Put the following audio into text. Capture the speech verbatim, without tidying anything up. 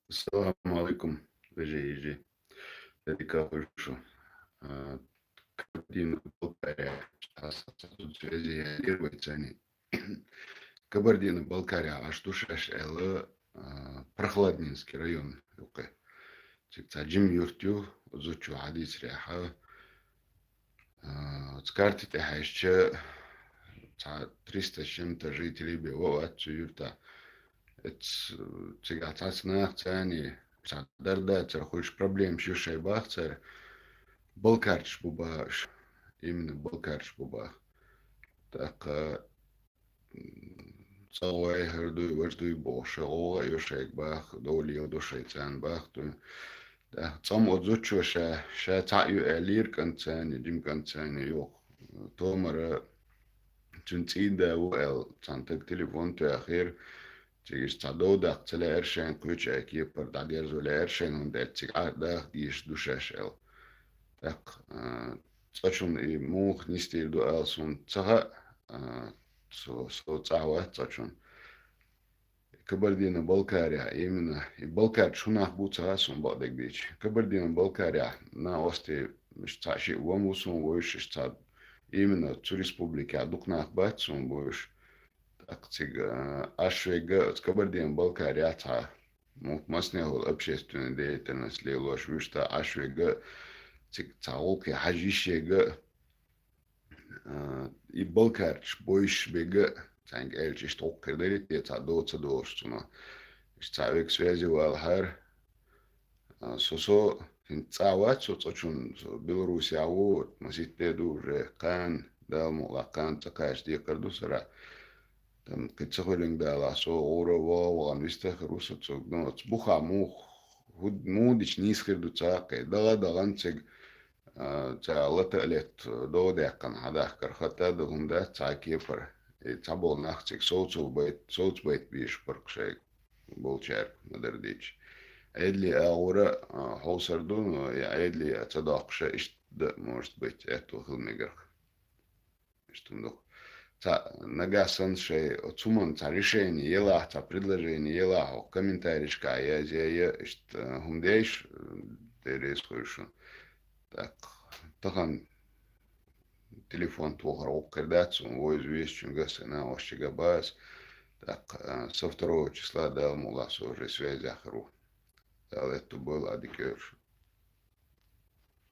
Ассаламу алейкум, вежарий, йижарий. Дика хуьлда шун. А, Кабардино-Балкария, а, с-, с-, связи я первый цени. Кабардино-Балкария, а что шаш эла, а, Прохладнинский район юкъе. Цига цхьа жим юрт ю, зудчо хьадийцарехьа. А, оцу карти тӀе хьаьжча, цхьа триста с чем-то жителей бен вац цу юьртахь. Эц, цигахь цхьацца нах царний, цхьа дарда цара хуьлуш проблемаш ю шайн бах цара. Балкарчаш бу баха уьш. Именно балкарчаш бу баха. ТӀаккха, м, цӀа гӀой, хӀара дуй, важа дуй бохуш, гӀовгӀа а ю шайга баха, дов леладо шайн царна баха дуй. ТӀаккха цӀа-м оцу зудчо ша, ша цхьаъ ю аьллера кӀант царний, жима кӀант царний юха. Томара цуьнан цӀийда ву аьлла, цхьана стага телефон тоьхира. Цига иштта цхьа дов даккха ца лаьара шайна, кхечу а кепара дӀадерзо лаьара шайна, хӀунда аьлча цига Ӏар даха дезаш ду шаьш аьлла. ТӀаккха, а, цкъачунна и муха нисдийр ду ала суна ца хаьа, а, со, со цӀахь вац цкъачунна. Кабардино-Балкария, именно, и балкарчаш хӀун нах бу ца хаьа суна бакъдерг дийцича. Кабардино-Балкария, накъостий, иштта цхьа шиъ вон ву суна вуьйш, иштта цхьа, именно, цу республикехь дукха нах бац суна вуьйш. ТӀаккха цига, а, Ӏаш верг а, оцу Кабардино-Балкария цхьа, ну, массанхьа волу общественная деятельность лелош вуьйш, цхьа Ӏаш верг а, цига цхьа гӀуллакхе хьажа йиш ерг а, а, и балкарчаш бовзуш берг а, цаьнга аьлча, иштта гӀуллакх хир дара те, цхьа дов ца долуш цунах. Иштта цхьа верг связи валахьара. А, со, со хӀинца цӀахь вац со цкъачунна, со Беларусехь ву, масийтта де ду уже, кхана, Дала мукъалахь, кхана цӀа кхача декхар ду сарахь. Там кхин ца хуьлинга далахь, со гӀура а ваха, вахана вист а хир ву со цуьнга. Ну, оцу бухахь муха, хӀу-, муха дича нийса хир ду ца кхе. ДагӀа а дагӀана цига, а, ца лата а летта, дов даьккхина хьадахкар хатта а ду, хӀунда аьлча цхьа кепара. И цхьаболу нах цига совцо байт-, совцабайта безаш бара-кх шайга болчаьрга ма-дарра дийцича. Ӏедале агӀора, а, хьовсар ду, но и Ӏедале а ца доккхуш а, иштта а, может быть, аьтто хила мегар-кх. Иштта хӀума ду-кх. Цхьа нагахь санна шайн оцу хӀуманна цхьа решение елахь, цхьа предложение елахь, хӀокху комментарийшкахь язъяй, иштта хӀума деш, Дела реза хуьлда шуна. ТӀаккха тахана телефон тохар гӀуллакх хир дац суна, вовза везачуьнга а, сайн накъосташка а бац. ТӀаккха, а, со второго числа, Дала мукъалахь, со уже связехь хир ву. Дала аьтто бойла, Ӏа дика йойла шун.